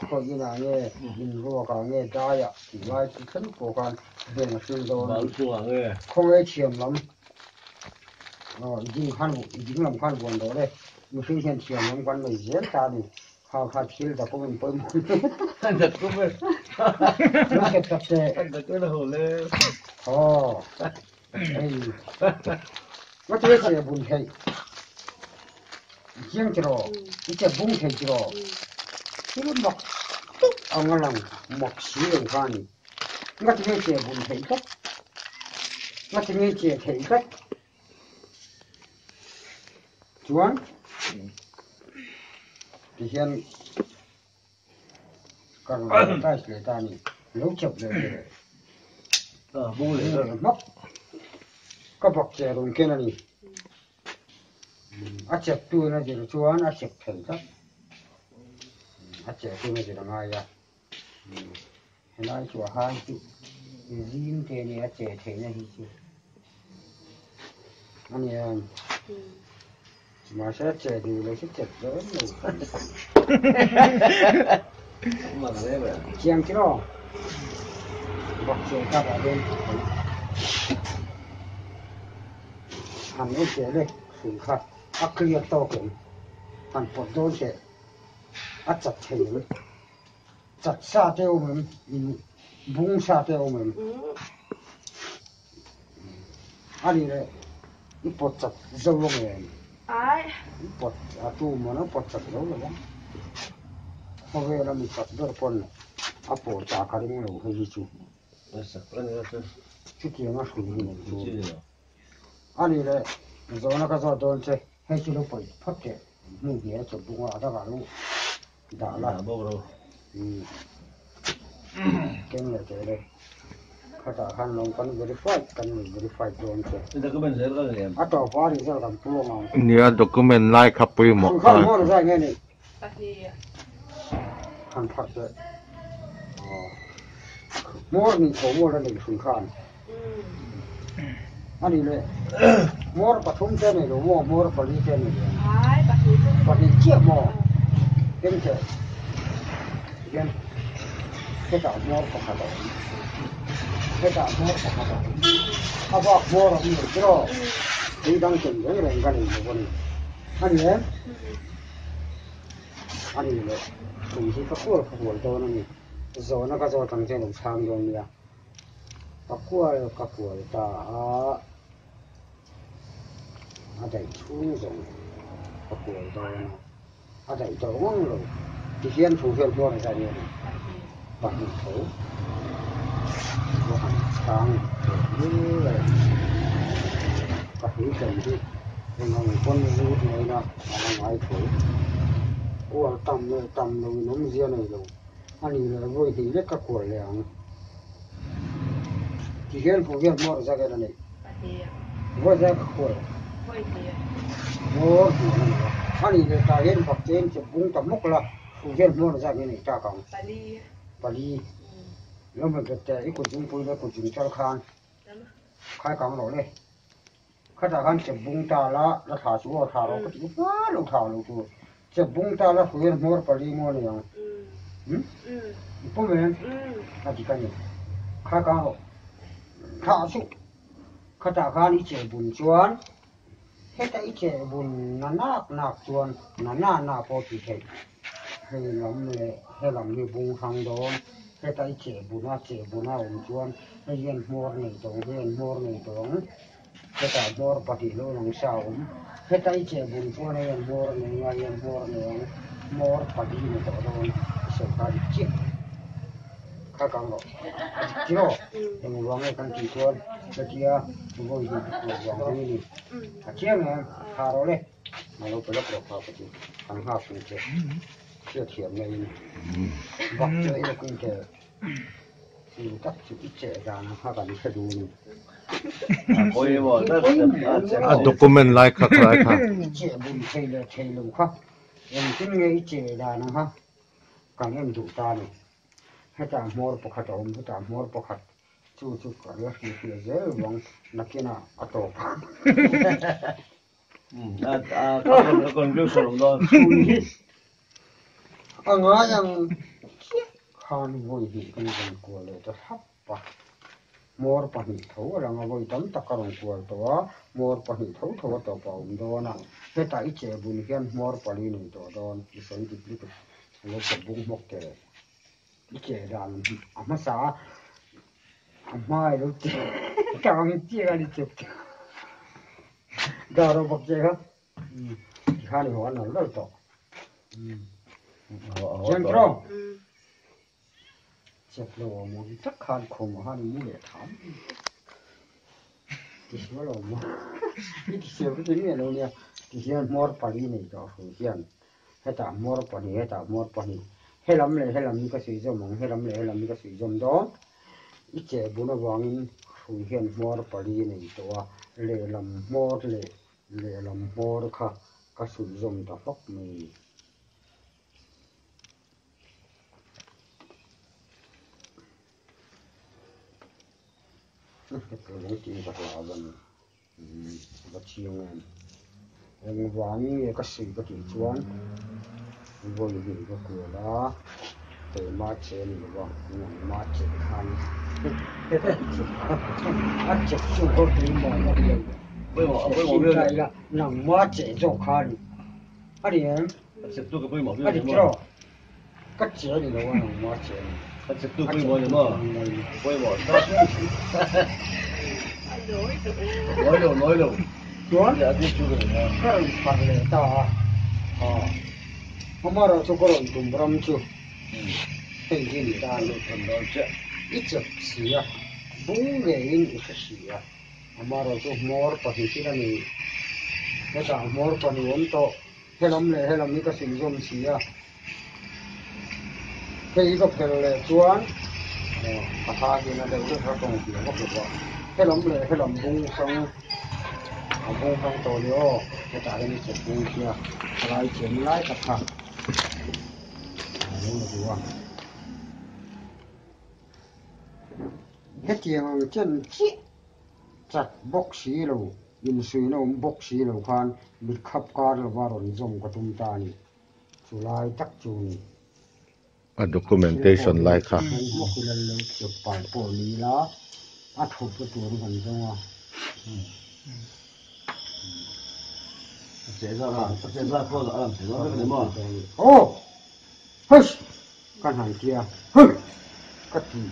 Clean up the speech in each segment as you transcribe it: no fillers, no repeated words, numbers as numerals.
Khawi inah nge in ruakah nge daiah tih lai chu thleng pawh khan veng a hril dawn a ni. Khawngaih thiam lam i ding khan i ding lam khan vuan rawh le, mihring hian thiam lam kan nei zel ta a ni. Kha kha thil document pawimawh Document lo set tak teh. Aw hei ngatinge che bun theih i chiang tiraw i che bung thei tiraw thil mak tak ang a lang mak si lo kha a ni ngatinge che bun theih tlat ngatinge che theih tlat chuan tihian Ka rawn advertise leh ta a ni. Lo chep leh teh. Bung leh hmak. Ka bak che rawn ken a ni. A chep tu in a zir chuan a chep thei tlat. A cheh tu in a zir a ngai a. Helai chu a hai chu zim te a ni a cheh theihna hi chu a nia. Mahse a che duh lo chu chep dawn lo. Chiang chu aw. Bawk che kha ah hian han en teh lek hrui kha a clear tawk em han pawt dawn teh a chat thei em chat sa te awm em in bung sa te awm em A nih leh i pawt chak zo lo nge em? I pawt a tu maw nang pawt chak zo lo ang. Khawvela mi chak ber pawn a pawh chak a ring lo hei hi chu. Chutiang a hrui hi nei chu. A nih leh zawhna ka zawt dawn che hei chu lo pawih phawt teh hmun hnial chawp bung a a dangah lo Dah la. Keng leh teh le. Khatah khan lawng kan verified kan rawn verified dawn che. A tawp a result kan pu ang ang. Nia document lai kha pawimawh kha. Khan maw zai nge ni. Han phat teh. Hmawr nih tho maw la nei hrui khan. A nih leh hmawr pathum te nei lo maw hmawr pali te nei lo pahnih chiah maw keng teh hian hetah hmawr pakhat a awm hetah hmawr pakhat a awm a bak hmawr a awm lo tiraw tui dang ken reng reng ka nei lo a ni a ni em a nih leh hrui hi ka kual ka hual dawn a ni zawhna ka zawt ang che lo chhang dawn nia. Ka kual ka kual ta a, a daih chhung zawng ka kual dawn a, a daih tawh ngang lo. Tihian thu hian hmuar zai nge ni? Pahnih tho pawh han chhang leh lul a, ka hrui ken hi eng ang pawn zut ngaina a la ngai tho. Kual tam leh tam lo in awmzia nei lo. A nih leh vawi hnih lek ka kual leh ang. Ti hian hmuh hian hmawr za vel a nei. Vawi za ka kual. Hmawr hmuh a nei a. A nih leh tah hian bak chen che bung ta hmawk la, hmuh hian hmawr za nge nei tak ang. Pali. Lo hmu bet teh i kut zungpui leh kut zung chal khan khai kang rawh le. Khatah khan chep bung ta la, la thla chu aw thla rawh ka ti upa lo thla lo tur. Chep bung ta la hruian hmawr pali maw nei ang. Umm i pawm em? A dik a ni. Kha kang rawh. Thla chu khatah khan i cheh bun chuan heta i cheh bun na nak nak chuan na na na pawh ti theih. Hei lam leh he lam hi bung hrang dawn. Heta i cheh bun a cheh bun a awm chuan hei hian hmawr nei tawh ang, hei hian hmawr nei tawh ang. Hetah hmawr pahnih lo lang sa a awm. Heta i cheh bun chuan hei hian hmawr a nei ang a, hei hian hmawr a nei ang. Hmawr pali ni tawh dawn i sawi kha a dik chiah. Kha kang rawh. A dik tiraw? Eng vang nge kan tih chuan hetia vawi hnih ka kual vang hi a ni. A chiang em? Tha rawh le. A lo pe lawk rawh kha ka ti. Kan nghak tum che. Hriatthiamna in vak che i lawkin che. Chu tak chu i cheh dan ang kha kan hre duh a ni. A document lai kha kha lai kha. I cheh bun thei leh thei lo kha engtin nge i cheh dan ang kha kan en duh ta a ni. Hetah hmawr pakhat a awm, hetah hmawr pakhat chu chu ka la hrilhfiah zel vang nakinah a tawp. A ngai ang. khan vawi hnih kan rawn kual leh ta thlap a, hmawr pahnih tho a lang a, vawi tam tak a rawn kual tawh a, hmawr pahnih tho tho a tawp a awm dawn a, hetah i che bun hian hmawr pali nei tawh dawn, i sawi dik lutuk a lo chep bung hmawk teh i che dan a hmasa a, a hma i lo che tang chiah a ni chep dar a bawk che kha. Tikhan i haw a nal nal tawh. Chiang tiraw? Chep lo awm awm tak khan khum ah khan i mu leh tham. Tisual awm maw? I tisual ka ti miah lo nia. Tihian hmawr pali nei tawh hrui hian hetah hmawr pahnih hetah hmawr pahnih helam leh helam hi ka suih zawm ang helam leh helam hi ka suih zawm dawn. I cheh bun avangin hrui hian hmawr pali nei tawh a, lehlam hmawr leh Lehlam hmawr kha ka sulh zawm ta hlawk mai a ni. Ka lo ti ka hlau a ni. Va chiang em. Engvangin nge ka suih ka tih chuan vawi hnih ka kual a, keimah che ni lo va, nangmah che khan a chep chu ka keimah a ni lo. Nangmah che zawk kha a ni. A ni em? A dik tiraw? Ka che a ni lo a, nangmah che a ni. A che tu pawimawh ni maw? Pawimawh tak. Nawi lo, nawi lo. Chuan ka rawn pharh leh ta a. Amaherawh chu ka rawn tum ram chu hei hi ni ta a ni. I chep si a, bung ngeiin i hre si a. Amaherawh chu hmawr pahnih thil a ni. Hetah hmawr pahnih awm tawh, helam leh helam hi ka silzawm si a. Hei hi ka phelh leh chuan a tha hian a deuh vek a tawng piah vak lo va. Helam leh helam bung hrang a bung hrang tawh ni aw, hetah hian i chep bung khi a, a lai chian lai tak kha a lo la duh a. Hetiang ang chen chiah chat bawk si lo, insuihna awm bawk si lo khan mit khap kar lova rawn zawm ka tum ta a ni. Chu lai tak chu ni. A documentation lai kha. Hmawk i lal lo chep pai pawh ni ila a thupna tur kan zawng a. A che zat a, a che zat pawh a lang thei dawn vek a ni maw? Aw! Hush! Ka hnai tia, Huh! Ka ti.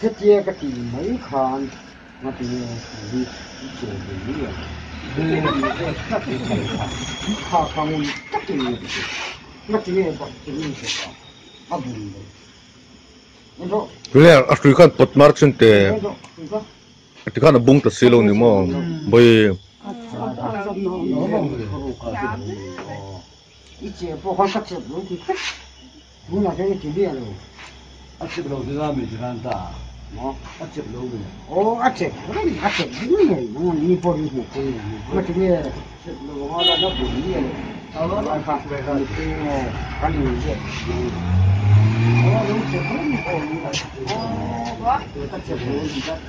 Hetia ka ti mai khan ngatinge hi i che ve mai ang? Kha kha ngun takin a ti. Ngatinge bak chu i che ta? A bun lo. En rawh. Claire, a hrui khan pot mar chin te. Tikhan a bung ta si lo ni maw? Bawi. I che pawh khan ka chep lo ti tlat tunah hian i ti miah lo. A chep lo ti la mi ti khan ta maw a chep lo mi. Aw a chep reng a chep ding ngei ang ni pawh in hmuh pui ang nga ti nge chep lo anga la na bun miah lo lai kha mihring aw kan in ziak aw lo chep reng pawh ni la ka chep lo ti tlat.